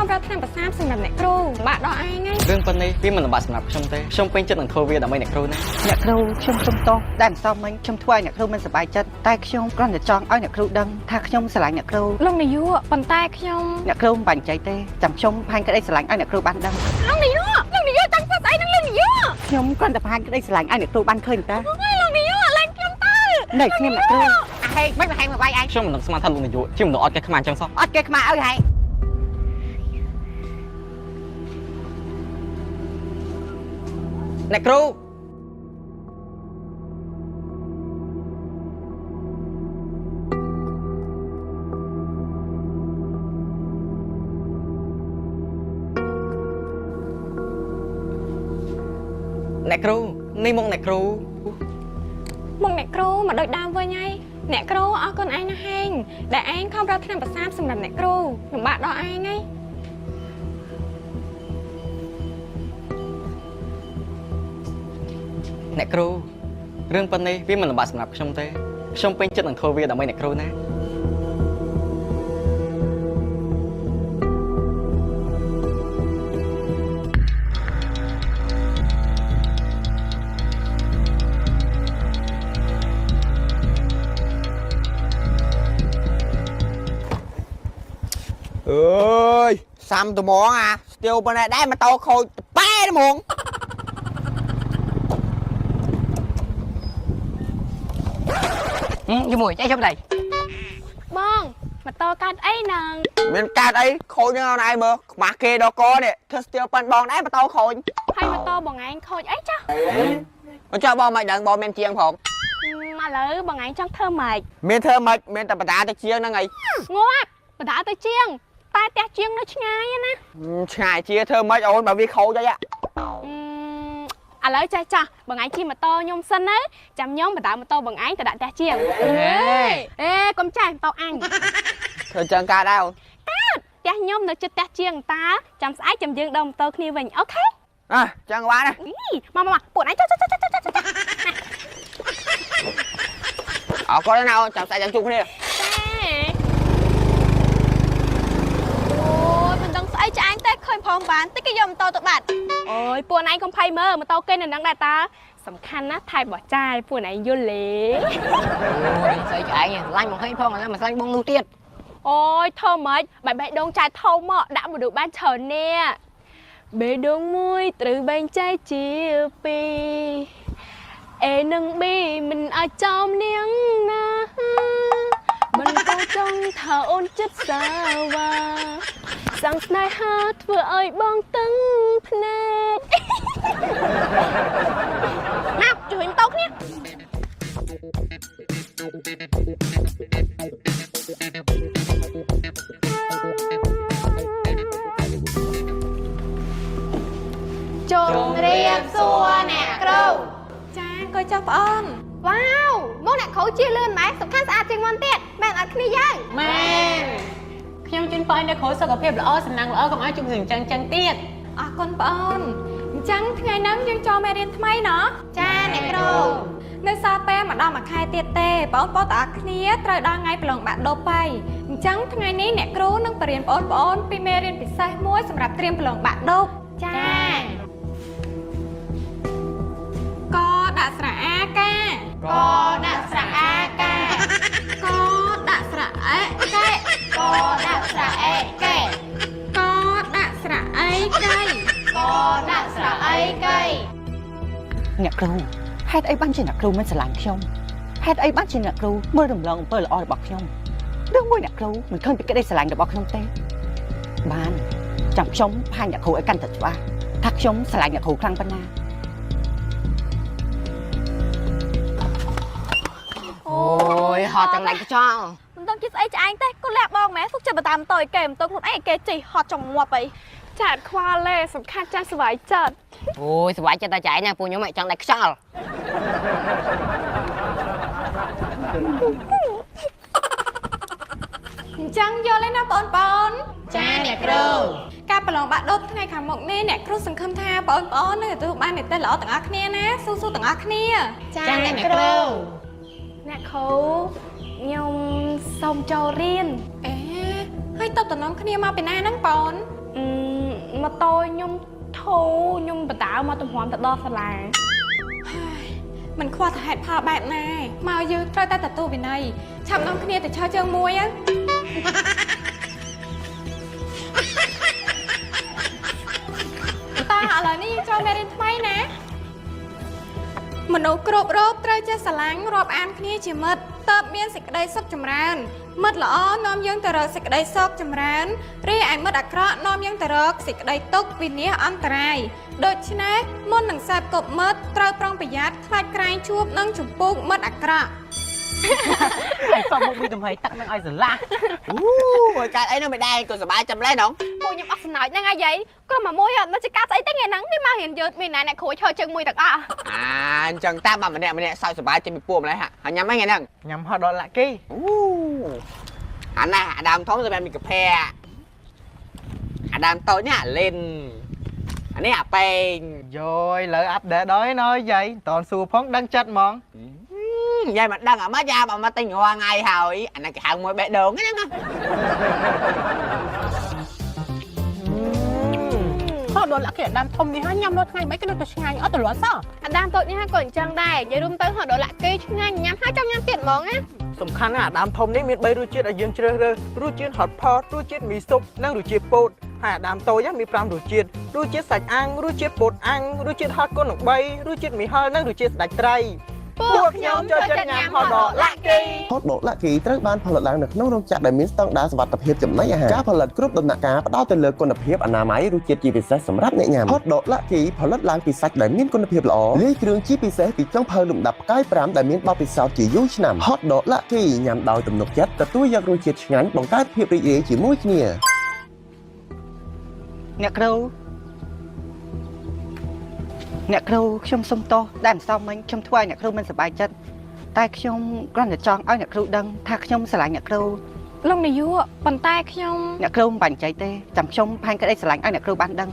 ំរកថ្នាំប្រសាទសម្រាប់អ្នកគ្រូបាក់ដល់ឯងហ្នឹង រឿងប៉ុណ្នេះវាមិនលំបាកសម្រាប់ខ្ញុំទេខ្ញុំពេញចិត្តនឹងធ្វើវាដើម្បីអ្នកគ្រូណា អ្នកគ្រូខ្ញុំសុំទោសដែលម្សិលមិញខ្ញុំធ្វើឲ្យអ្នកគ្រូមិនសប្បាយចិត្តតែខ្ញុំគ្រាន់តែចង់ឲ្យអ្នកគ្រូដឹងថាខ្ញុំស្រឡាញ់អ្នកគ្រូ លោកនាយកប៉ុន្តែខ្ញុំ អ្នកគ្រូមិនបាញ់ចៃទេចាំខ្ញុំផាញ់ក្តីស្រឡាញ់ឲ្យអ្នកគ្រូបានដឹង លោកនាយកលោកនាយកចង់ធ្វើស្អីនឹងលោកនាយក ខ្ញុំគ្រាន់តែផាញ់ក្តីស្រឡាញ់ឲ្យអ្នកគ្រូបានឃើញតា អូយលោកនាយកឡើងខ្ញុំទៅ នៅខ្ញុំអ្នកគ្រូអាហេមិនហេមកវាយឯង ខ្ញុំមិននឹកស្មានថាលោកនាយកជាមនុស្សអត់កេះខ្មាស់អញ្ចឹងសោះ អត់គេខ្មាស់ឲ្យហេ អ្នកគ្រូអ្នកគ្រូនេះមកអ្នកគ្រូ មកអ្នកគ្រូមកដូចដើមវិញហើយអ្នកគ្រូអរគុណឯងណាស់ហែងដែលឯងខំរកថ្នាំប្រសាទសម្រាប់អ្នកគ្រូលំបាកដល់ឯងហើយ អ្នកគ្រូរឿងប៉ុណ្នេះវាមិនលំបាកសម្រាប់ខ្ញុំទេខ្ញុំពេញចិត្តនឹងធ្វើវាដើម្បីអ្នកគ្រូណា អើយសាំត្មងអាស្ទាវប៉ុណ្ណេះដែរម៉ូតូខូចតប៉ែហ្មង ជាមួយចៃជុំដៃ បងម៉ូតូកាត់អីហ្នឹង មានកាត់អីខូចហ្នឹងអនឯងមើលខ្មាស់គេដល់កនេះធ្វើស្ទាវប៉ិនបងដែរម៉ូតូខូច ហើយម៉ូតូបងឯងខូចអីចាស់ អញ្ចឹងបងមិនដឹងបងមានជាងផង ឥឡូវបងឯងចង់ធ្វើម៉េច មានធ្វើម៉េចមានតែបដាទៅជាងហ្នឹងអី ងាប់បដាទៅជាង តែផ្ទះជាងនៅឆ្ងាយណា ឆ្ងាយជាធ្វើម៉េចអូនបើវាខូចអី ឥឡូវចាស់ចាស់បងឯងជិះម៉ូតូខ្ញុំសិនណាចាំខ្ញុំបដាម៉ូតូបងឯងទៅដាក់ផ្ទះជាងអេកុំចាស់ម៉ូតូអញ ធ្វើចឹងកើតដែរអូន ផ្ទះខ្ញុំនៅជិតផ្ទះជាងតាចាំស្អែកចាំយើងដើរម៉ូតូគ្នាវិញអូខេ អ่ะចឹងបានណា មកមកពួកឯងចុះចុះចុះចុះចុះចុះ អរគុណណាអូនចាំស្អែកចាំជួបគ្នា អូយមិនដឹងស្អីឆ្អែងទេឃើញផងបានតិចគេយកម៉ូតូទៅបាត់ អូយពួកឯងកុំភ័យមើលម៉ូតូគេនៅនឹងដែរតាសំខាន់ណាស់ថែបោះចាយពួកឯងយល់លេ អូយស្អីឆ្អែងស្រឡាញ់មកហេងផងឥឡូវមិនស្រឡាញ់បងនោះទៀត អូយធ្វើម៉េចបែបេះដូងចាយធំមកដាក់មនុស្សបានច្រើននេះបេះដូងមួយត្រូវបែងចែកជាពីរ A និង B មិនអាចចំនាងណាមិនក៏ចង់ថាអូនចិត្តសាវ៉ាសង្ស្នេហាធ្វើឲ្យបងតឹងភ្នែកមកជួយម៉ូតូគ្នា ជម្រាបសួរអ្នកគ្រូ ចាអង្គុយចុះប្អូន វ៉ាវមកអ្នកគ្រូជិះលឿនម៉ែសំខាន់ស្អាតជាងមុនទៀតមែនអត់គ្នាយើង មែនខ្ញុំជូនពរឲ្យអ្នកគ្រូសុខភាពល្អសំណាងល្អកុំឲ្យជួបរឿងចឹងចឹងទៀត អរគុណប្អូនអញ្ចឹងថ្ងៃហ្នឹងយើងចូលមេរៀនថ្មីណោះ ចាអ្នកគ្រូ នៅសល់ពេលមកដល់មួយខែទៀតទេបងប្អូនទាំងអស់គ្នាត្រូវដល់ថ្ងៃប្រឡងបាក់ឌុបហើយអញ្ចឹងថ្ងៃនេះអ្នកគ្រូនឹងបរៀនបងប្អូនពីមេរៀនពិសេសមួយសម្រាប់ត្រៀមប្រឡងបាក់ឌុប ចា កដាក់ស្រៈអាកា កដាក់ស្រៈអាកា កដាក់ស្រៈអេកែ កដាក់ស្រៈអេកែ កដាក់ស្រៈអីកៃ កដាក់ស្រៈអីកៃ អ្នកគ្រូហេតុអីបានជាអ្នកគ្រូមិនស្រឡាញ់ខ្ញុំហេតុអីបានជាអ្នកគ្រូមើលរំលងអំពើល្អរបស់ខ្ញុំរឿងមួយអ្នកគ្រូមិនឃើញពីក្តីស្រឡាញ់របស់ខ្ញុំទេបានចាំខ្ញុំផាញ់អ្នកគ្រូឲ្យកាន់តែច្បាស់ថាខ្ញុំស្រឡាញ់អ្នកគ្រូខ្លាំងប៉ុណ្ណា អូយហត់ចង់ដាច់ខ្យល់ មិនដឹងជាស្អីឆ្អែងទេគូលះបងម៉ែសុខចិត្តបតាមតយគេម៉ូតូខ្លួនឯងគេជិះហត់ចង់ងាប់អី ចាអត់ខ្វល់ទេសំខាន់ចាស់សុវ័យចិត្ត អូយសុបាយចិត្តតែចែងណាពួកខ្ញុំចង់ដាច់ខ្យល់ អញ្ចឹងយល់ហើយណាបងប្អូន ចាអ្នកគ្រូ ការប្រឡងបាក់ឌុបថ្ងៃខាងមុខនេះអ្នកគ្រូសង្ឃឹមថាបងប្អូននឹងទទួលបាននិទ្ទេសល្អទាំងអស់គ្នាណាស៊ូៗទាំងអស់គ្នា ចាអ្នកគ្រូ អ្នកគ្រូខ្ញុំសូមចូលរៀនអេ ហើយតបតំណងគ្នាមកពីណាហ្នឹងបង? អឺម៉ូតូខ្ញុំធូរខ្ញុំបដើមកទំរាំទៅដល់សាលា ហើយមិនខ្វល់ថាហេតុផលបែបណាឯងមកយឺតត្រូវតែទទួលវិន័យឆាប់នាំគ្នាទៅឈរជើងមួយហ្នឹង តាឥឡូវនេះយើងចូលមេរៀនថ្មីណាមនុស្សគ្រប់រូបត្រូវចេះស្រឡាញ់រាប់អានគ្នាជាមិត្តតើបមានសេចក្តីសុខចម្រើនមិត្តល្អនាំយើងទៅរកសេចក្តីសុខចម្រើនរីឯមិត្តអាក្រក់នាំយើងទៅរកសេចក្តីទុក្ខវិនាសអន្តរាយដូច្នេះមុននឹងសេពគប់មិត្តត្រូវប្រុងប្រយ័ត្នខ្លាចក្រែងជួបនឹងជំពូកមិត្តអាក្រក់ ហើយសោះមុខមីទំហៃទឹកនឹងឲ្យស្រឡះ អូយកើតអីនោះមិនដែរក៏សប្បាយចាំលេះនង ពួកខ្ញុំអស់សំណោចហ្នឹងអាយាយក្រុមមួយអត់មកជាការស្អីទេថ្ងៃហ្នឹងនេះមករៀនយឺតមានណាអ្នកគ្រូឈរជើងមួយទាំងអស់ អាអញ្ចឹងតាមបើម្នាក់ម្នាក់សើចសប្បាយចេញពីពួកម្លេះហើយញ៉ាំអីថ្ងៃហ្នឹង? ញ៉ាំហត់ដល់ឡាក់គី អូអាណាអាដើមធំសម្រាប់មីកាភែអាដើមតូចនេះអាលិនអានេះអាប៉េង យយលើអាប់ដេតដល់ឯណយយាយតនសួរផងដឹងចិត្តហ្មង យាយមិនដឹងអាម៉េចយ៉ាបើមកទិញរាល់ថ្ងៃហើយអាហ្នឹងគេហៅមួយបេះដូងហ្នឹងណា ហត់ដល់ឡាក់គេដើមធំនេះហើយញ៉ាំរាល់ថ្ងៃមិនក៏នៅតែឆ្ងាញ់អត់ទលាត់សោះ អាដាមតូចនេះក៏អញ្ចឹងដែរនិយាយរួមទៅហត់ដល់ឡាក់គេឆ្ងាញ់ញ៉ាំហើយចង់ញ៉ាំទៀតហ្មងណា សំខាន់ណាស់អាដើមធំនេះមាន3រសជាតិឲ្យយើងជ្រើសរើសរសជាតិហត់ផតរសជាតិមីស៊ុបនិងរសជាតិពោតហើយអាដើមតូចមាន5រសជាតិរសជាតិសាច់អាំងរសជាតិពោតអាំងរសជាតិហត់គុណនឹង3រសជាតិមីហិលនិងរសជាតិស្ដាច់ត្រីពួកខ្ញុំចូលចិត្តញ៉ាំហត់ដល់ឡាក់គី ហូតដកឡាក់គីត្រូវបានផលិតឡើងនៅក្នុងរោងចក្រដែលមានស្តង់ដារសុវត្ថិភាពចំណីអាហារការផលិតគ្រប់ដំណាក់កាលផ្ដោតទៅលើគុណភាពអនាម័យរសជាតិជាពិសេសសម្រាប់អ្នកញ៉ាំហូតដកឡាក់គីផលិតឡើងពីសាច់ដែលមានគុណភាពល្អលាយគ្រឿងជាពិសេសពីចុងភៅលំដាប់ផ្កាយ5ដែលមានបទពិសោធន៍ជាយូរឆ្នាំហូតដកឡាក់គីញ៉ាំដោយទំនុកចិត្តទទួលយករសជាតិឆ្ងាញ់បង្កើតភាពរីករាយជាមួយគ្នា អ្នកគ្រូអ្នកគ្រូខ្ញុំសុំទោសដែលមិនសមមិញខ្ញុំធ្វើឲ្យអ្នកគ្រូមិនសប្បាយចិត្តតែខ្ញុំគ្រាន់តែចង់ឲ្យអ្នកគ្រូដឹងថាខ្ញុំស្រឡាញ់អ្នកគ្រូ លោកនាយកប៉ុន្តែខ្ញុំ អ្នកគ្រូមិនបាញ់ចៃទេចាំខ្ញុំផែនក្តីស្រឡាញ់ឲ្យអ្នកគ្រូបានដឹង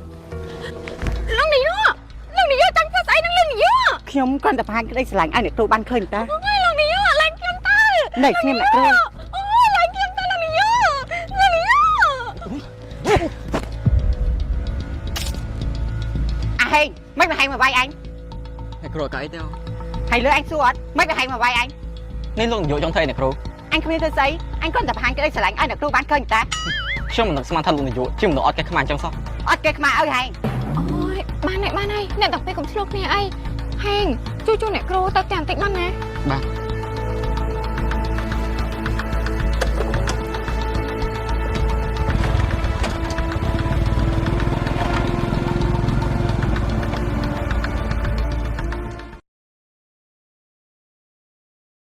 លោកនាយកលោកនាយកចង់ធ្វើស្អីនឹងលោកនាយក ខ្ញុំគ្រាន់តែផែនក្តីស្រឡាញ់ឲ្យអ្នកគ្រូបានឃើញតា អូយលោកនាយកឡើងខ្ញុំទៅ នេះខ្ញុំអ្នកគ្រូ អូយឡើងខ្ញុំទៅលោកនាយកលោកនាយក អាហេងមិនមកហែងមកវាយអញ អ្នកគ្រូអត់កើតអីទេអូ ហើយលើអញសួរអត់មិនមកហែងមកវាយអញ នេះលោកនាយកចង់ធ្វើអីអ្នកគ្រូ? អញគ្មានធ្វើស្អីអញគ្រាន់តែផែនក្តីស្រឡាញ់ឲ្យអ្នកគ្រូបានឃើញតា ខ្ញុំមិននឹកស្មានថាលោកនាយកជាមនុស្សអត់កេះខ្មាស់អញ្ចឹងសោះ អត់គេខ្មាស់ឲ្យហែង អូយបានហើយបានហើយអ្នកទាំងពីរកុំឆ្លោះគ្នាអីហេងជួយជួយអ្នកគ្រូទៅផ្ទះបន្តិចបានណា បាទ។